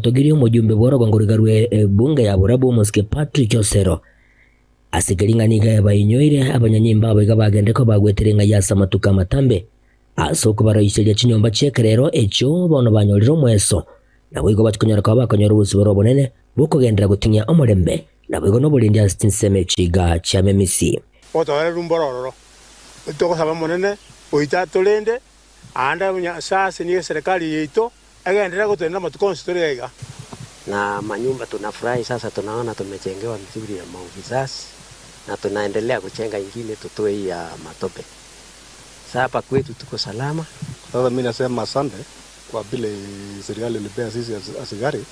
omotogirie omojumbe bw'orogongo rw'iga rwe ebunge ya Borabu omosike Patrick Osero. Ase keria ng'a nigo ebainyoire abanyanyimba abo iga bagende kobagwetera eng'ai ase amatuko amatambe, ase okobaroiseria chinyomba chi'ekerero echio bono banyorire omweso, naboigo bachia konyora koba bakonyora obosibore obonene bw'okogenderera goting'ia omorembe, naboigo noborendi ase chinsemo echi iga chia Memisi. Otoereru mbore ororo, togosaba Omonene oito atorende, aande Nyasae asenie eserekari yaito egenderere gotorenda amatuko onsi tore aiga. Na manyumba tunafurahi sasa tunaona tumechengewa mzuri ya maofisas na tunaendelea kuchenga ingine tutoe hii ya matope. Sa hapa kwetu tuko salama. Sasa mi nasema asante kwa vile serikali ilipea sisi askari,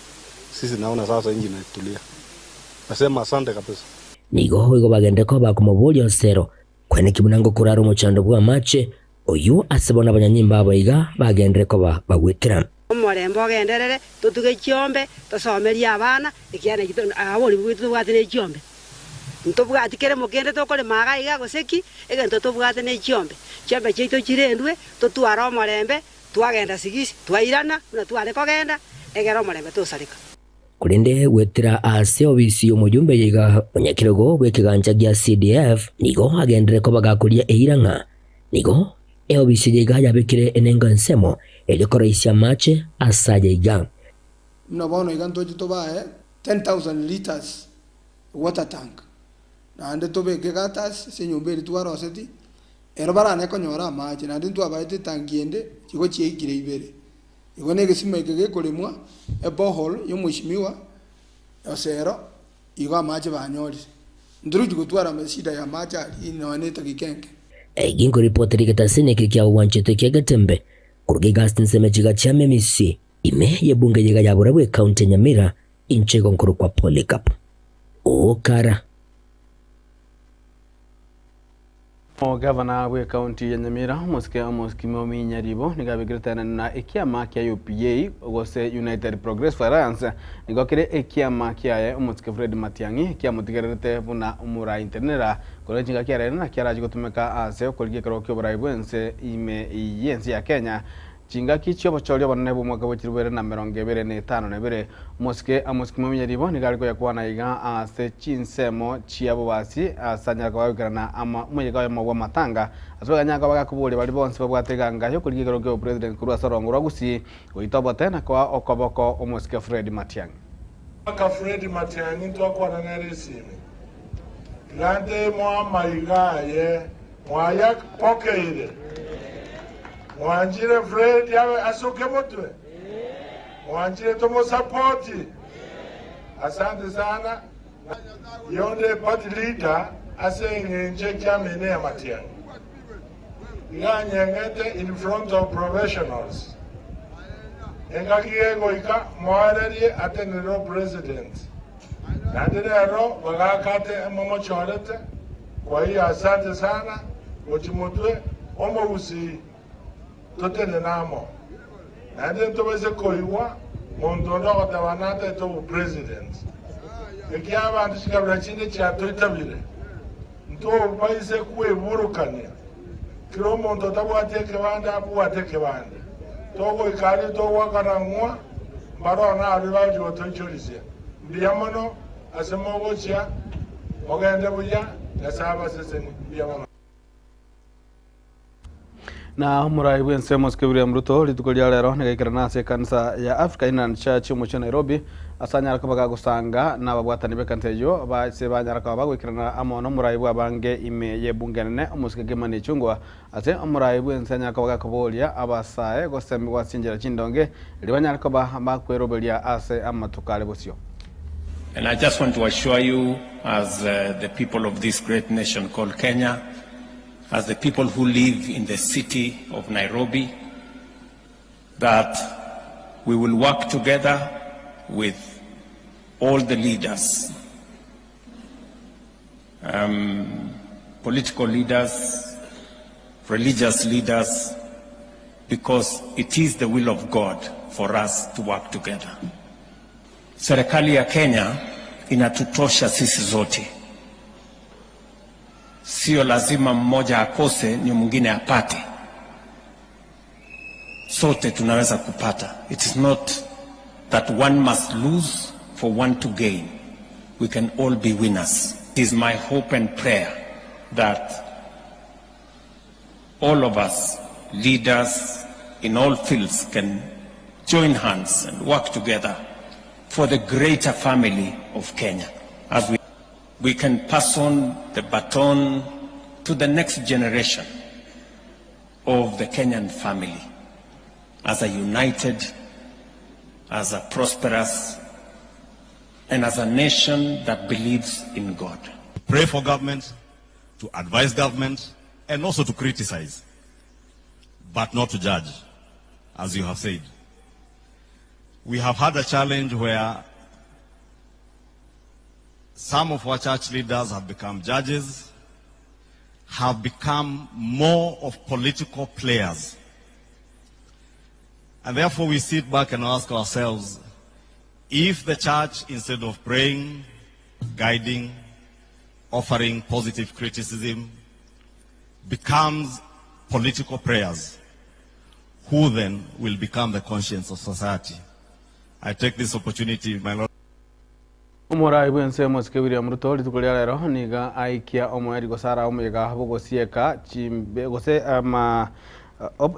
sisi naona sasa nchi imetulia. Nasema asante kabisa. Nigo igo bagende koba komoboria Osero, Kweneki buna ngokorara omochando bw'amache, oyio ase bono abanyanyimba abo iga bagenderere koba bagwetera. Omorembe ogenderere, totuge chiombe, tosomerie abana, ekiagera naki oborimo bwaito tobwate ne chiombe. Ntobwati keremo kende tokorema iga iga gose ki, egento tobwate ne chiombe. Chiombe chiaito chirendwe, totware omorembe, twagenda sigisi, twairana buna tware kogenda, egere omorembe tosareka. Korende goetera ase obisi y'omojumbe eye iga, omonyakerogo bw'ekegancha gia CDF nigo agenderere koba gakoria eira ng'a nigo eobisi eye iga yabekire enengo ensemo erio koroisia amache ase aya iga. Buna bono iga ntoche tobae 10,000 litres water tank, naende tobeke gutters ase enyomba eria twaroseti, ero baranye konyora amache, naende ntwabaete etangi ende igo chiaikire ibere. Igo negesima eke gekoremwa, eborehole y'omweshimiwa Osero, igo amache banyorire. Ntorochi gotwara eshida y'amache aria nonya ne etagika enke. Eki nkoripotera egetasini eke kia ogwanchete kia Getembe koruga egasi nseme chiga chia Memisi ime y'ebunge yega ya Borabu ekaunti ya Nyamira inche igo nkorokwa Polycarp Okara. Omogavana bw'ekaunti ya Nyamira, omosike Amos Kimomi Nyaribo, nigo abekire tenene na ekiama kia UPA gose United Progressive Alliance nigo kere ekiama kiaye omosike Fred Matiang'i kiamotigererete buna omoraintenenera korende chingaki arere naki arache gotumeka ase okorigia ekerogo ki'oborai bw'ense ime y'ense ya Kenya Chingaki chi'obochori obonene bw'omwaka bwe chilifu ibere na emerongo ebere na etano na ebere, omosike Amos Kimwami Nyaribo nigo are koyakwana iga ase chinsemo chia bobasi ase anyare koba agoikerana ama omoyega oyomo bw'amatanga ase baganyare koba gakoboria baria bonsi babwate eganga y'okorigia ekerogo ki'obopresident korwa ase orongo rwa Gusii goita obote na koa okoboko omosike Fred Matiang'i. Mpaka Fred Matiang'i ntwakwana nere esimi, iga ntemo amaiga aye mwayapokeire. Mwanchire Fred abe asoke motwe? Mwanchire tomosapoti? Asante sana. Yonde party leader ase eng'encho ekiamene ya Matiang'i. Iga anyeng'ete in front of professionals. Engaki gegoika moererie atenenere opresident. Naende rero bagakate momochorete. Kwa hiyo asante sana gochia motwe omogusii totenene amo naende ntobaise koigwa monto onde ogoteba natete obopresident ekiagera abanto chikabira chinde chiatoitabire ntobaise kweburukania kera omonto otabwati ekebande abwate ekebande togoika aria togoakana ng'wa mbaroo naria bagochia gotoichorisia mbuya mono Ase mogochia, mogende buya, Nyasae abasesenie. Mbuya mono. Na omorai bw'ense Omosike William Ruto rituko ria rero nigo aikerana ase ekanisa ya Africa Inland Church omochie o Nairobi ase anyare koba gagosanga nababwatani b'ekanisa eyio ase banyara koba bagoikerana amo nomorai bw'abange ime y'ebunge enene Omosike Kimani Ichung'wa ase omorai bw'ense anyare koba gakoboria abasae gosemigwa ase chinchera chindonge erio banyare koba bakweroberia ase amatuko are bosio. And I just want to assure you as the people of this great nation called Kenya, as the people who live in the city of Nairobi, that we will work together with all the leaders, um, political leaders, religious leaders, because it is the will of God for us to work together. Serikali ya Kenya inatutosha sisi zote, sio lazima mmoja akose ni mwingine apate. Sote tunaweza kupata. It is not That one must lose for one to gain. We can all be winners. It is my hope and prayer that all of us, leaders in all fields, can join hands and work together for the greater family of Kenya. As we can pass on the baton to the next generation of the Kenyan family as a united, as a prosperous, and as a nation that believes in God. Pray for government, to advise government, and also to criticize, but not to judge, as you have said. We have had a challenge where some of our church leaders have become judges, have become more of political players. And therefore we sit back and ask ourselves, if the church, instead of praying, guiding, offering positive criticism, becomes political prayers, who then will become the conscience of society? I take this opportunity, my Lord. Omorai bw'ense omosike William Ruto rituko ria rero niga aikia omoeri gosara omoyega bogosieka chimbe gose ama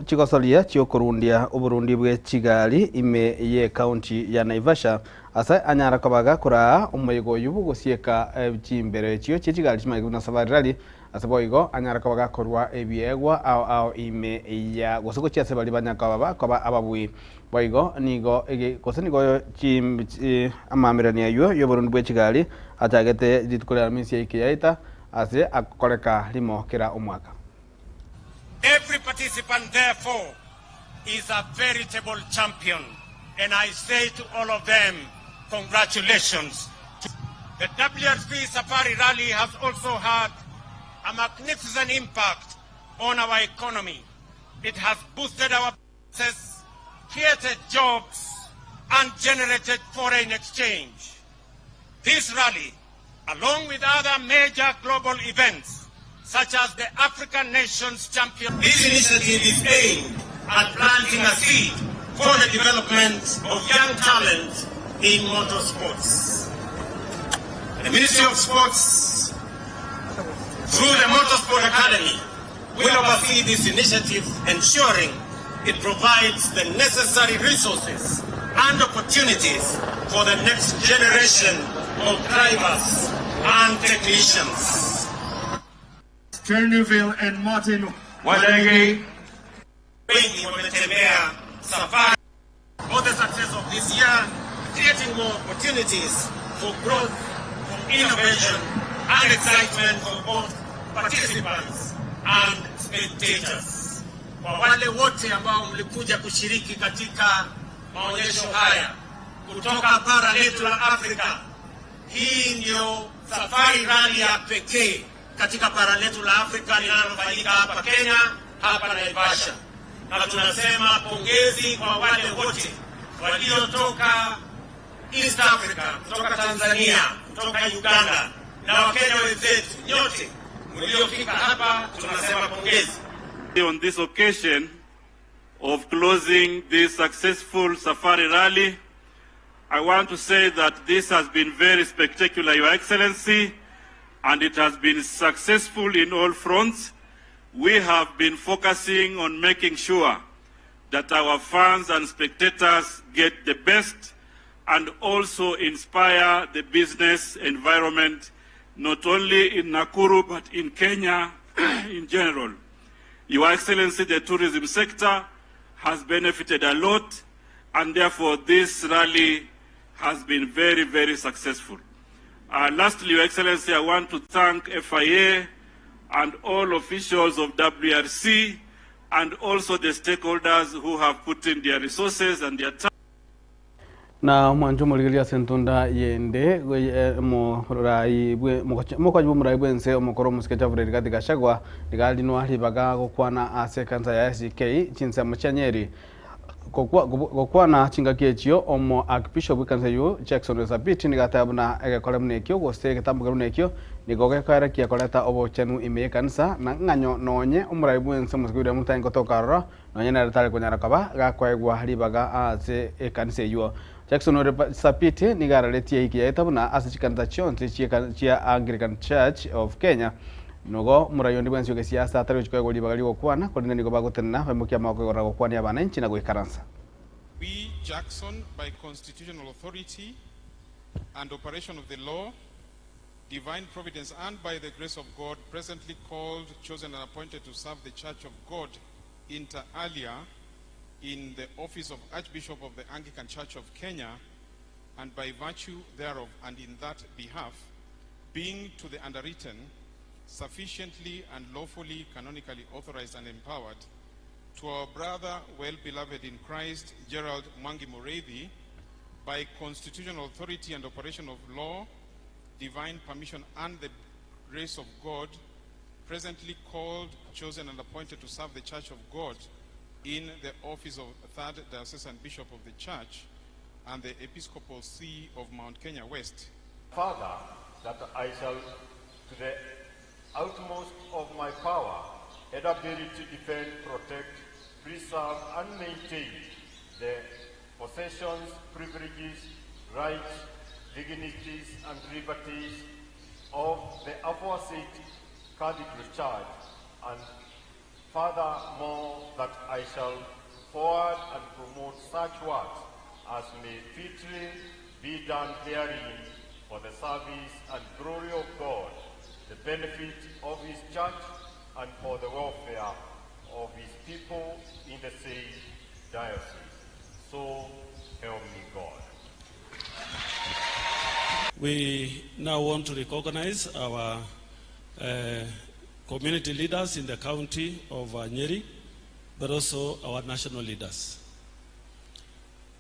chigosoria chiokorundia oborundi bwe chigari ime ye county ya Naivasha ase anyara kobaga koraa omoyega oyu bogosieka chimbere chio chie chigari chimaige buna Safari Rally ase boigo anyara kobaga korwa ebiegwa ao ao ime ya gose gochia ase baria banyaka baba koba ababui boigo nigo gose nigo amamerania aywo ya oborundi bwe chigari achagete rituko ria Alhamisi eke yaita ase akoreka rimo kera omwaka. Every participant, therefore, is a veritable champion. And I say to all of them, congratulations. The WRC Safari Rally has also had a magnificent impact on our economy. It has boosted our businesses, created jobs, and generated foreign exchange. This rally, along with other major global events, such as the African Nations Champion. This initiative is aimed at planting a seed for the development of young talent in motorsports. The Ministry of Sports, through the Motorsport Academy, will oversee this initiative, ensuring it provides the necessary resources and opportunities for the next generation of drivers and technicians. Turnuville and Martin Wadege. Wengi wametembea safari for the success of this year, creating more opportunities for growth, for innovation and excitement for both participants and spectators. Kwa wale wote ambao mlikuja kushiriki katika maonyesho haya kutoka bara letu la Afrika, hii ndio safari rally ya pekee katika bara letu la Afrika linalofanyika hapa Kenya, hapa Naivasha. Na tunasema pongezi kwa wale wote waliotoka East Africa, kutoka Tanzania, kutoka Uganda na Wakenya wenzetu nyote mliofika hapa, tunasema pongezi. On this occasion of closing this successful safari rally, I want to say that this has been very spectacular, Your Excellency, and it has been successful in all fronts. We have been focusing on making sure that our fans and spectators get the best and also inspire the business environment, not only in Nakuru, but in Kenya in general. Your Excellency, the tourism sector has benefited a lot, and therefore this rally has been very, very successful. Lastly, Your Excellency, I want to thank FIA and all officials of WRC and also the stakeholders who have put in their resources and their time. Na omwancho omorigereria ase entunda yende morai bwe mokochi bwa omorai bwense omokoro omosike Chavure Rigathi Gachagua rigarinwa ribaga gokwana ase ekanisa ya SK chinsemo chia Nyeri gokwana chingaki echio omo Archbishop bw'ekanisa eywo Jackson Sabiti nigateba buna egekore buna ekio gose egetambo buna ekio nigo gekoerekia koreta obochenu ime y'ekanisa na ng'anyo nonye omorai bwense omosike William Ruto aye gotoka ororo nonye nere tari konyara koba gakoegwa ribaga ase ekanisa eywo. Jackson Ole Sapit nigo araretie ehiki yaeta buna ase chikanisa chionsi chia Anglican Church of Kenya Nogo morai onde bwensi o gesiasa atari gochia koegwa ribaga ri'ogokwana, korende nigo bagotenena baimokie amaboko igoro na gokwania abananchi na goikaransa. We, Jackson, by constitutional authority and operation of the law, divine providence, and by the grace of God, presently called, chosen, and appointed to serve the Church of God inter alia in the office of Archbishop of the Anglican Church of Kenya, and by virtue thereof and in that behalf, being to the underwritten, sufficiently and lawfully canonically authorized and empowered, to our brother, well beloved in Christ, Gerald Mwangi Mureithi, by constitutional authority and operation of law, divine permission, and the grace of God, presently called, chosen, and appointed to serve the Church of God in the office of third diocesan bishop of the church and the Episcopal See of Mount Kenya West. Father, that I shall to the utmost of my power and ability defend, protect, preserve, and maintain the possessions, privileges, rights, dignities, and liberties of the aforesaid Cathedral Church, and furthermore that I shall forward and promote such works as may fitly be done therein for the service and glory of God, the benefit of His church, and for the welfare of His people in the same diocese. So help me God. We now want to recognize our uh, community leaders in the county of uh, Nyeri, but also our national leaders.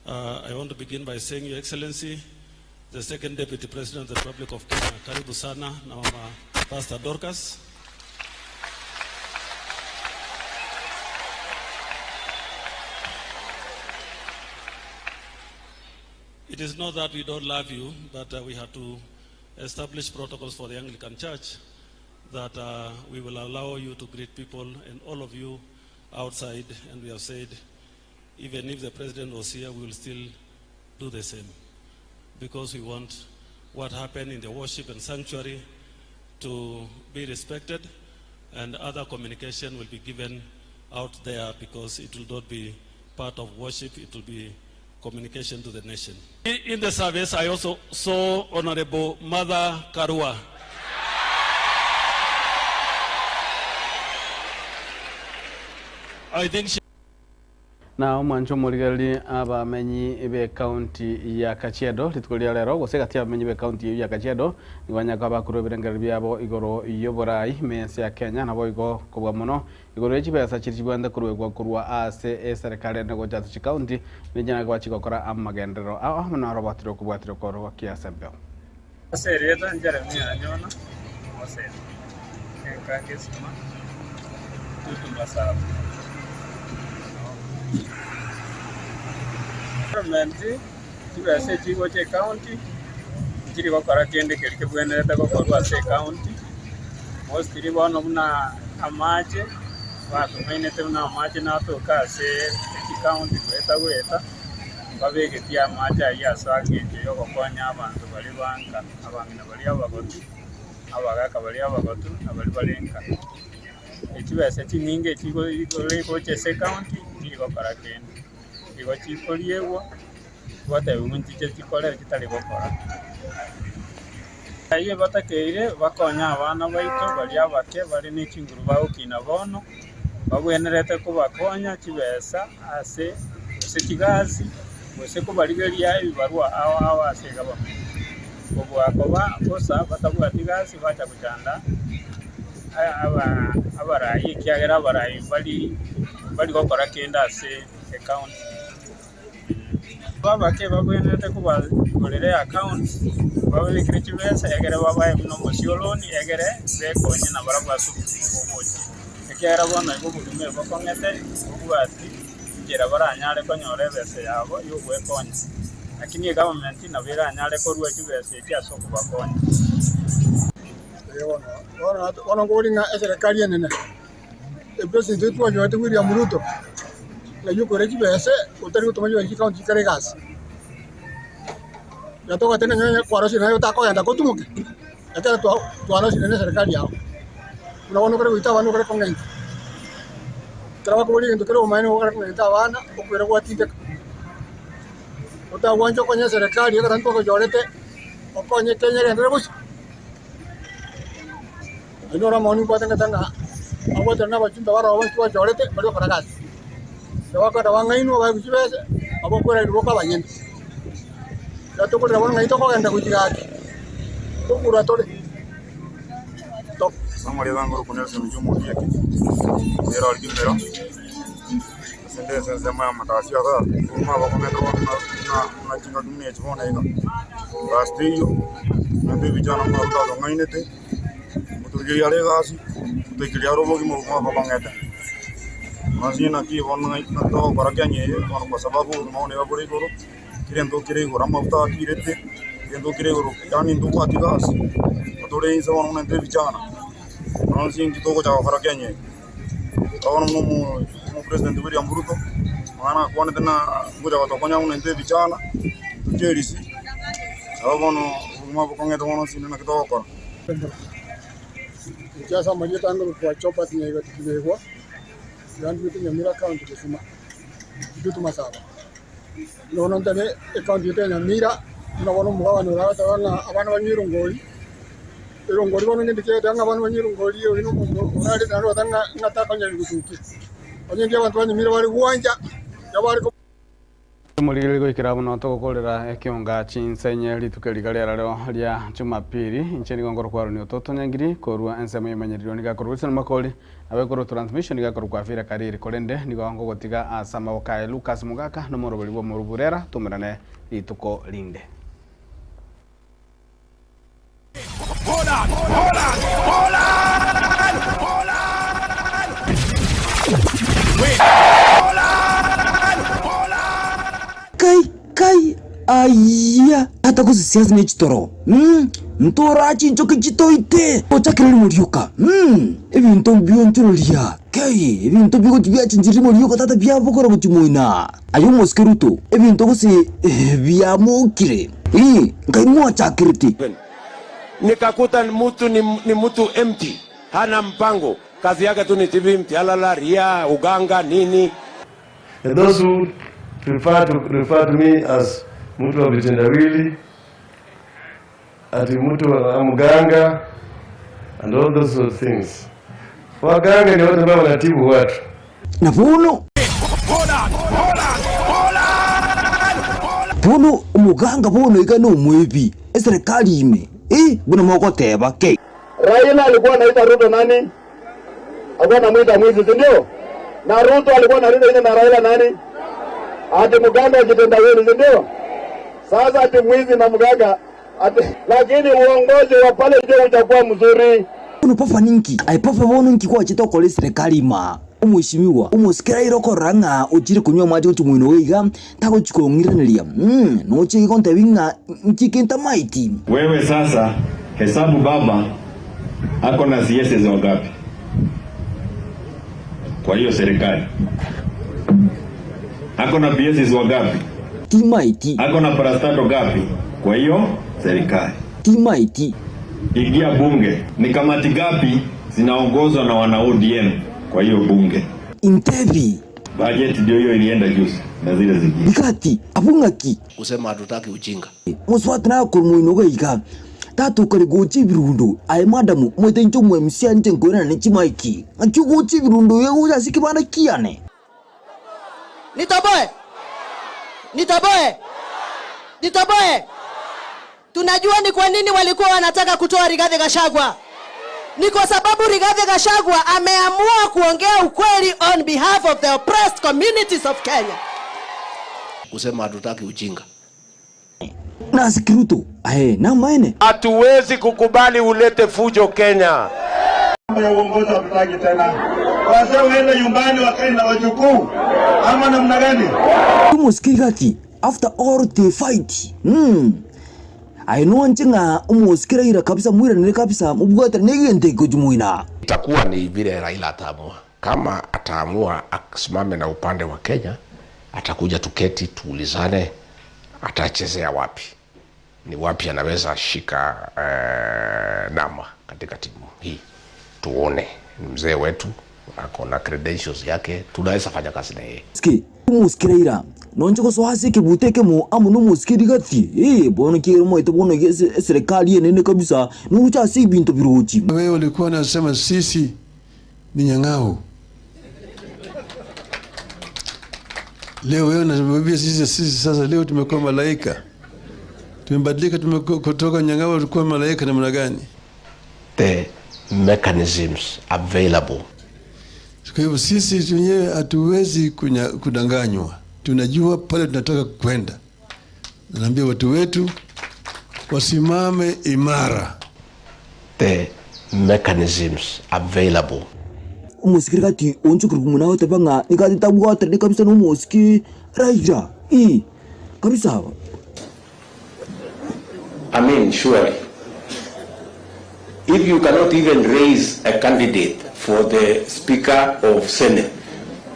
Uh, I want to begin by saying, Your Excellency, the second Deputy President of the Republic of Kenya, karibu sana na Mama Pastor Dorcas. It is not that we don't love you, but uh, we had to establish protocols for the Anglican Church that uh, we will allow you to greet people and all of you outside. And we have said, even if the president was here, we will still do the same because we want what happened in the worship and sanctuary to be respected and other communication will be given out there because it will not be part of worship, it will be communication to the nation. In the service, I also saw Honorable Mother Karua. I think she Na omwancho omorigereria abamenyi b'ekaunti ya Kajiado rituko ria rero gose gati y'abamenyi b'ekaunti eyio ya Kajiado nigo banyare koba bakorwa ebirengererio biabo igoro y'oborai ime ense ya Kenya nabo igo kobua mono igoro ye chibesa chiria chibwenerete koruegwa korwa ase eserekari ende gocha ase chikaunti nichinyare koba chigokora amagenderero ao amo naro batire okobwatire korwa kiase embeo. Ase erieta Jeremia Anyona Omosemi, enka Gesima, Tutu Masabu. Government chibesa echi chigocha ecounty nchiri gokora kende keria kebwenerete gokorwa ase ecounty, mostly bono buna amache batomainete buna amache natoka ase echicounty goeta goeta. Mbabegetie amache ayio ase engencho y'ogokonya abanto baria ba nka, abang'ina baria abagotu, abagaaka baria abagotu, na baria bare nka. Echibesa chinyinge echigocha ase ecounty nchiri gokora kende, igo chikoriegwa gotebigwa nchiche chikore chitari gokora. Ayio batakeire bakonye abana baito baria abake bare ne chinguru bagokina bono, babwenerete kobakonya chibesa ase gose chigasi gose kobarigeria ebibarua ao ao ase egovernment. Kobua koba bosa batabwati gasi bacha gochanda abarai ekiagera abarai mbari mbari gokora kende ase ecounty. Abake babwenerete kobagorera eaccount bababekere chibesa egere babae buna omosioloni egere bekonye nabarabwo ase obogima bogocha. Ekiagera bono igo obogima ebokong'ete bobwati enchera baranyare konyora ebesa yabo ya ogwekonya. Lakini egovernment nabo eranyare korua chibesa echi ase okobakonya. Bono nkobori ng'a eserekari enene, epresident oito twanyorete William Ruto, ng'ai okore chibese otari gotoma chibesa chikaunti chikore egasi. Iga togoteba ng'a onye kwarosire naye otakogenda kotimoke, ekero twarosire na eserekari yao. Buna bono okore goita abana okore kong'enta, ekero bakoboria egento kere obomaene nigo okore kong'enta abana, okwera gwatindeka. Otagwancha okonye eserekari ekero ntwagochorete, okonye Kenya egenderere bosio. Ayio noro amaoni mbwate ng'ete ng'a abwatane na abachumbe baroo bonsi twachorete baria gokora gasi. Ekero bakoenda bang'ainwe baegwe chibese, nabo okoiranerwa boka abanyene. Ekero tokorera bono ng'ai tokogenda gochia gaki, tokura tore. Ase amarieta ngoro Nelson Juma Ondieki, ere oria Kimero, ase ende ase ensemo ya amatasi aya korwa abakong'ete bono buna chingaki buna echi bono iga, last eyio, naende ebichana buna Ruto atong'ainete, motorigereria are egasi, motoikeria are obogima obwo bwabakong'ete. Onsi naki bono ng'ai togokora Kenya eye bono kwa sababu obogima bono iga bore igoro. Egento kere igoro amafuta akirete, egento kere igoro yaani ntobwati gasi, tore inse bono buna intwe ebichana, bono inki togocha gokora Kenya eye? Bono buna omopresident William Ruto, nonya nakwanete na ngocha gotokonya buna intwe ebichana, tocherisi, nabo bono obogima bokong'ete bono ase intwe naki togokora. Inche ase amarieta ange ngokwa Chopati Nyaigoti Kinyegwa, iga ndwete Nyamira County Gesima, Kitutu Masaba. Bono ntebe ecounty yaito ya Nyamira, buna bono omogabana oyo agateba ng'a abana banywe erongori, erongori bono ngende kiagera ng'a abana banywe erongori oyo na omonto orarete naende ogoteba ng'a ng'a takonyara gotukia. Onye ndi abanto ba Nyamira bare gwancha, nigo bare ko. Omorigereria goikera buna togokorera ekionga chinsenye rituko eri riga riarareo ria Jumapili, inche nigo nkorokwa Aroni Ototo Nyangiri korwa ensemo y'emanyererio nigo akorwa Wilson Makori. Nabo transmission nigo ekorokwa Afira Kariri, korende nigo ngogotiga ase amaboko aye Lucas Mogaka nomoroberi bw'omoruburera, tomerane rituko rinde. Kai kai ayia tata gose siasa ne chitoro mm ntorache chinchoki chitoite ochakire rimo rioka mm ebinto bionchoreria kai ebinto bigochi biachinchire rimo rioka tata biabokora gochi moina aye omosike Ruto ebinto gose biamokire ii nkai mwachakerete. Nikakuta mtu ni mtu empty, hana mpango, kazi yake tu ni TV, mtialala, ria, uganga, nini. And those who prefer to refer to me as mtu wa vitendawili, ati mtu wa mganga and all those sort of things. Waganga ni watu ambao wanatibu watu. Na bono, bono omoganga bono iga nomwebi eserekari ime, eh, buna mogoteba ke. Raila alikuwa anaita Ruto nani? Alikuwa anamuita mwizi, si ndio? Na Ruto alikuwa analinda ile na Raila nani? Ati mganga akitendawili, si ndio? Sasa ati mwizi na mganga ati, lakini uongozi wa pale ndio utakuwa mzuri. Bono papa ninki? Aye papa bono nki gwachete gokora eserekari ima? Omweshimiwa omosike Raila okorora ng'a ochire konywa amache gochia moino oye iga tagochi kong'iraneria. Mm, noche iga ontebi ng'a nki kentamaeti. Wewe sasa hesabu baba ako na CSs wangapi kwa hiyo serikali? Ako na PSs wangapi? Timaeti. Ako na parastato gapi kwa hiyo serikali? Timaeti. Ingia bunge, ni kamati gapi zinaongozwa na wana ODM kwa hiyo bunge? Intebi. Budget ndio hiyo ilienda juzi na zile zingine. Bikati, abwo ng'aki? Kusema hatutaki ujinga. Mosubati nakorwa moino iga iga, tata okare gocha ebirundo, aye madam, omanyete inche omo MC inche nkoirana ne chimaiki, ng'aki ogocha ebirundo iga gocha ase ekebanda kiane? Nitoboe, nitoboe, nitoboe. Tunajua ni kwa nini walikuwa wanataka kutoa Rigathi Gachagua. Ni kwa sababu Rigathi Gachagua ameamua kuongea ukweli on behalf of the oppressed communities of Kenya. Kusema hatutaki ujinga. Nase Ruto, aye namaene. Hatuwezi kukubali ulete fujo Kenya. Mambo ya uongozi hatutaki tena. Wazee waende nyumbani wakae na wajukuu ama namna gani? Omosike gaki after all the fight mm. Aye nwanche ng'a omosike Raila kabisa moiranere kabisa mobwatane negento eke gochia moina. Itakuwa ni vile Raila ataamua. Kama ataamua asimame na upande wa Kenya, atakuja tuketi tuulizane atachezea wapi. Ni wapi anaweza shika namba katika timu hii, tuone. Ni mzee wetu, ako na credentials yake, tunaweza fanya kazi na yeye. Ski, omosike Raila, nonche gosoa ase ekebuto ekemo amo nomosike Rigathi, ee, bono ekiagera omoete bono iga ase eserekari enene kabisa, noruche ase ebinto birochi. Wewe ulikuwa unasema sisi ni nyang'au. Leo wewe unatuambia sisi, sisi sasa leo tumekuwa malaika, tumebadilika, tumekuwa kutoka nyang'au tulikuwa malaika namna gani? The mechanisms available. Kwa hivyo sisi wenyewe hatuwezi kudanganywa, tunajua pale tunataka kwenda. Naambia watu wetu wasimame imara. The mechanisms available. Omosike Rigathi oonchokire buna agoteba ng'a nigo atabwaterete kabisa nomosike Raila, ii, kabisa. I mean, surely, if you cannot even raise a candidate for the Speaker of Senate,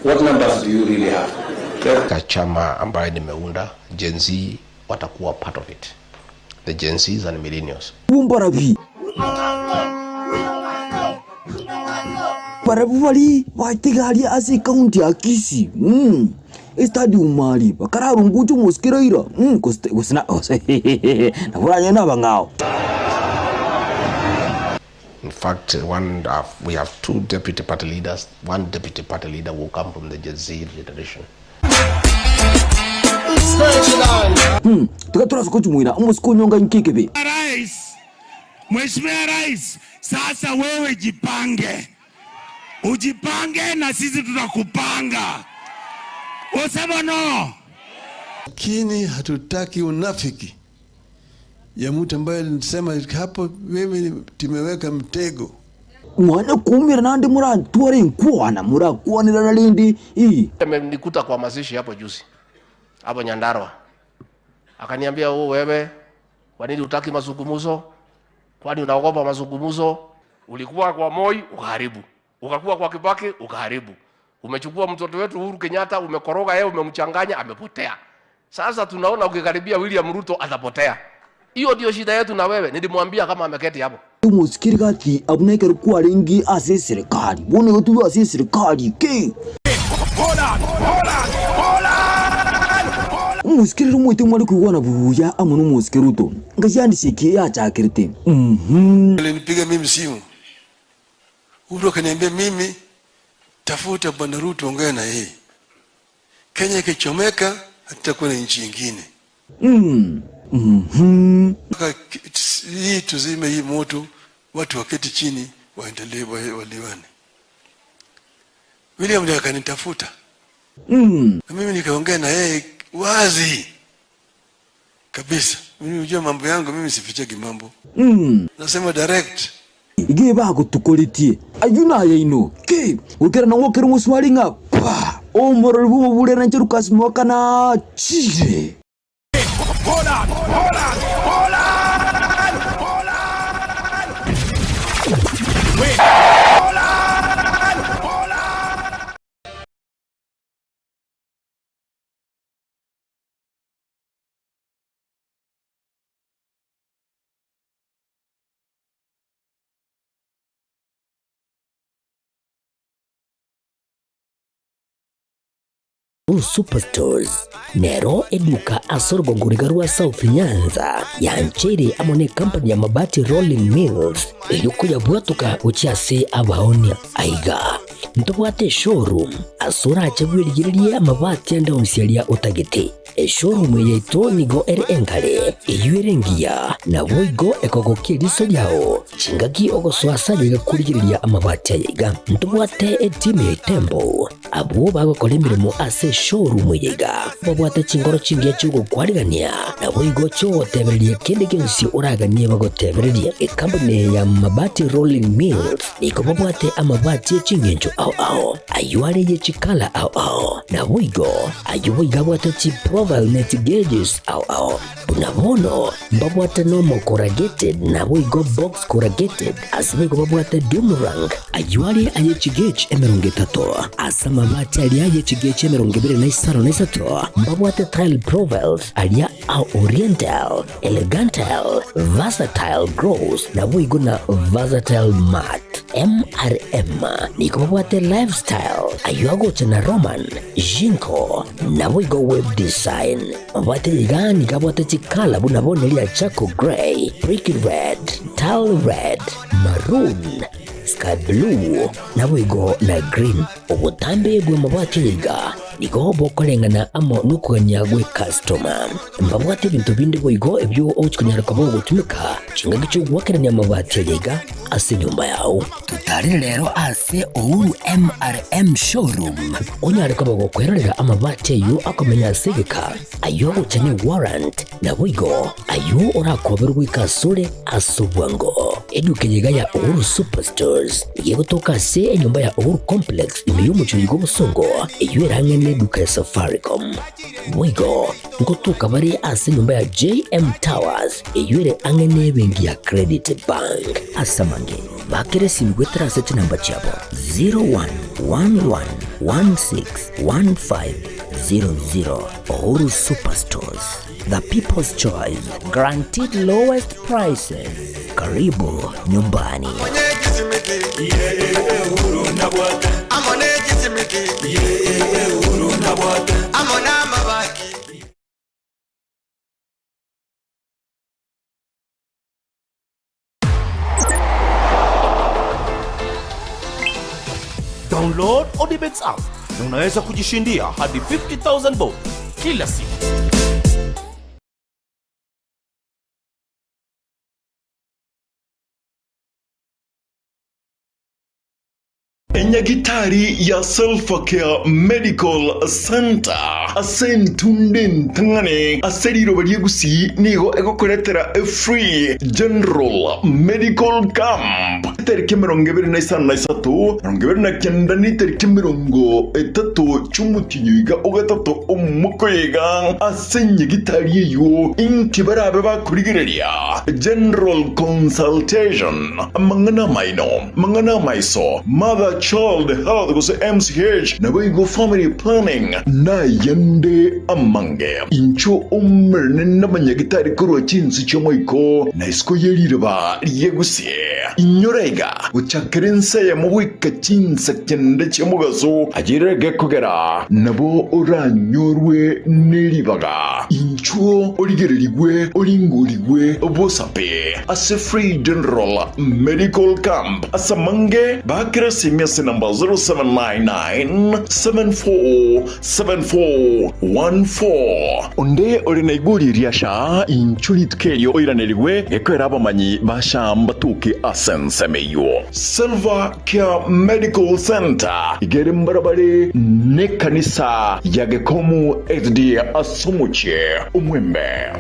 what numbers do you really have? Katika chama ambayo nimeunda, Gen Z watakuwa part of it. The Gen Zs and millennials. Barabi barabwo baria batiga aria ase ekaunti ya Kisii mm, estadium aria bakararunguche omosike Raila mm, gose gose na gose nabo oranyore nabang'ao. In fact, one, we have two deputy party leaders. One deputy party leader will come from the Gen Z generation. Hmm, tiga torase kochumuina omosike onyonga inki ekebe. Rais, Mheshimiwa Rais, sasa wewe jipange, ujipange na sisi tutakupanga. Usema no. Lakini hatutaki unafiki ya mtu ambaye alisema hapo, mimi tumeweka mtego. Mwane kuumera naende morantware enkwana, morakwanerana rende ii. Amenikuta kwa mazishi hapo juzi hapo Nyandarua, akaniambia oh, wewe kwa nini hutaki mazungumzo? Kwani unaogopa mazungumzo? Ulikuwa kwa Moi ukaharibu, ukakuwa kwa Kibaki ukaharibu, umechukua mtoto wetu Uhuru Kenyatta umekoroga yeye, umemchanganya, amepotea. Sasa tunaona ukikaribia William Ruto atapotea. Hiyo ndio shida yetu na wewe. Nilimwambia kama ameketi hapo. Omosike Rigathi abwo nekero kwarenge ase eserekari, bono igo tobwe ase eserekari ki? Omosike rero omoite mware koigwana buya amo nomosike Ruto, nkachiandisia eki yachakerete. Uhum. Alinipiga mimi simu, Ruto akaniambia mimi, tafuta bwana Ruto, ongea na yeye. Kenya ikichomeka hatutakuwa na nchi ingine. Mpaka hii tuzime hii moto, watu waketi chini waendelee waliwane. William ndiye akanitafuta. Na mimi nikaongea na yeye wazi kabisa. Mimi unajua mambo yangu, mimi sificheki mambo. Nasema direct. Iga bagotukoretie ayio naye inwe ki? Goikera nang'o kera omosumari ng'a pa! Omorori bw'omobura na Lucas Mwaka nachire. Superstores nero eduka ase orogongo riga rwa South Nyanza yancheire amo ne company ya Mabati Rolling Mills erio koyabwatoka gochia ase abaonia. Aiga ntobwate eshowroom ase orache bwerigererie amabati ande onsi aria otagete. Eshowroom eye yaito nigo ere enkare, eyio ere engiya, naboigo ekogokia eriso riao chingaki ogosoa ase aye iga korigereria amabati aya iga. Ntobwate etimu ya Itembo Abwo bagokora emeremo ase eshowroom eye iga babwate chingoro chingiya chi'ogokwarigania, naboigo chi'ogotebereria kende gionsi oraganie bagotebererie. Ekampuni eye ya Mabati Rolling Mills nigo babwate amabati e chingencho ao ao, ayio are ye chikala ao ao, naboigo ayio boigo abwate chi. profile ne chigeges ao ao. Buna bono mbabwate normal corrugated naboigo box corrugated ase boigo babwate doomerang. Ayio are aye chigauge 30, ase amabati aria aye chigauge 23 mbabwate tile profiles aria a oriental, elegantile, versatile gloss naboigo na versatile matte. MRM nigo babwate lifestyle ayio agocha na Roman, Jinko naboigo web design. Mabwate iga nigo abwate chikala buna bono eria charcoal grey, brick red, tile red, maroon, sky blue, naboigo na green. Obotambe bw'amabwate iga nigo bokoreng'ana amo nokogania gw'ekastoma. Mbabwate ebinto binde boigo ebio ogochia konyara koba ogotumeka chingaki chi'ogoakerania amabati aya iga ase enyomba yao. Totarere rero ase Uhuru MRM Showroom onyare koba gokwerorera amabati ayio akomenya ase egeka, ayio agocha ne warrant, naboigo ayio orakoberwe goika asore ase obwango. Eduka eye iga ya Uhuru Superstores nigo egotoka ase enyomba ya Uhuru Complex ime y'omochie oiga obosongo, eyio ere ang'e neduka ya Safaricom. Boigo ngotoka bare ase enyomba ya JM Towers eyio ere ang'e nebenki ya Credit Bank. Ase amange, bakera esimi goetera ase chinamba chiabo 0111161500. Uhuru Superstores, the people's choice, guaranteed lowest prices. Karibu nyumbani. Download Odibets app na unaweza kujishindia hadi 50000 bob kila siku. Enyagitari ya Selfacare Medical Centre ase entunda entang'ani ase riroba ria Gusii nigo egokoretera efree general medical camp etariki 25, 29 na etariki 30 chi'omotienyi oiga ogatato omwaka oyo iga ase enyagitari eyio inki barabe bakorigereria general consultation amang'ana amaino Amang'ana amaiso, Mother Child Health gose MCH, naboigo Family Planning, nayande amange. Inchuo omerane namanyagitari korwa chinse chi'omoiko na isiko ye riroba ria Gusii. Inyora iga, gochakera ense eyemo goika chinsa kende chi'omogaso, ayere gekogera nabo oranyorwe neribaga. Inchuo origererigwe oringorigwe bosape ase Free General Medical Camp ase amange bakere esimi ase namba 0799747414. Onde ore na igori ria sha inchuo rituko erio oiranerigwe gekoera abamanyi ba sha mbatoke ase ensemo eyio. Silver Care Medical Centre iga ere mbarabare nekanisa ya Gekomu SDA ase omochie omwembe.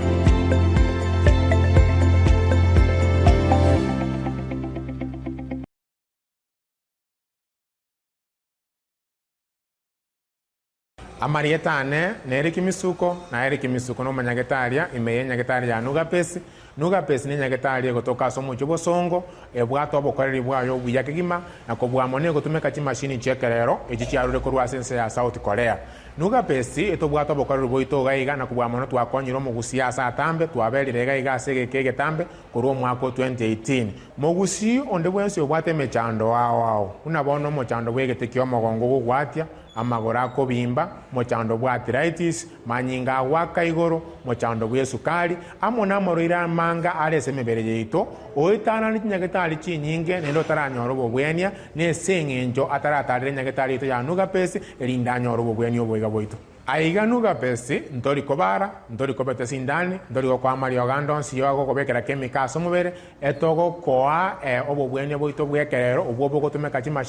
Amarieta ane nere Kimisuko, na ere Kimisuko nomonyagetaria ime y'enyagetari ya Nugapesi. Nugapesi nenyagetari egotoka ase omochie obosongo, ebwate obokoreri bwaye obuya kegima, na kobua mono egotumeka chimashini chi'ekerero echi chiarure korwa ase ense ya South Korea. Nugapesi etobwate obokoreri bwaito iga iga na kobua mono twakonyire omogusii ase atambe, twaberire iga iga ase egeka egetambe korwa omwaka o 2018. Mogusii onde bwensi obwate emechando ao ao, buna bono omochando bw'egete ki'omogongo ogogwatia, amagoro akobimba, mochando bw'arthritis, manyinga agoaka igoro, mochando bw'esukari, amo namarwaire amanga are ase emebere yaito, oetanane chinyagetari chinyinge naende otaranyora obobwenia, nese eng'encho ataratarera enyagetari yaito ya Nugapesi, erinde anyore obobwenia oboiga bwaito. Aiga Nugapesi, ntori kobara, ntori kobeta sindani, ntori gokoa amariogo ande onsi y'ogokobekera kemika ase omobere, etogokoa obobwenia bwaito bw'ekerero, obwo bogotumeka chimashini.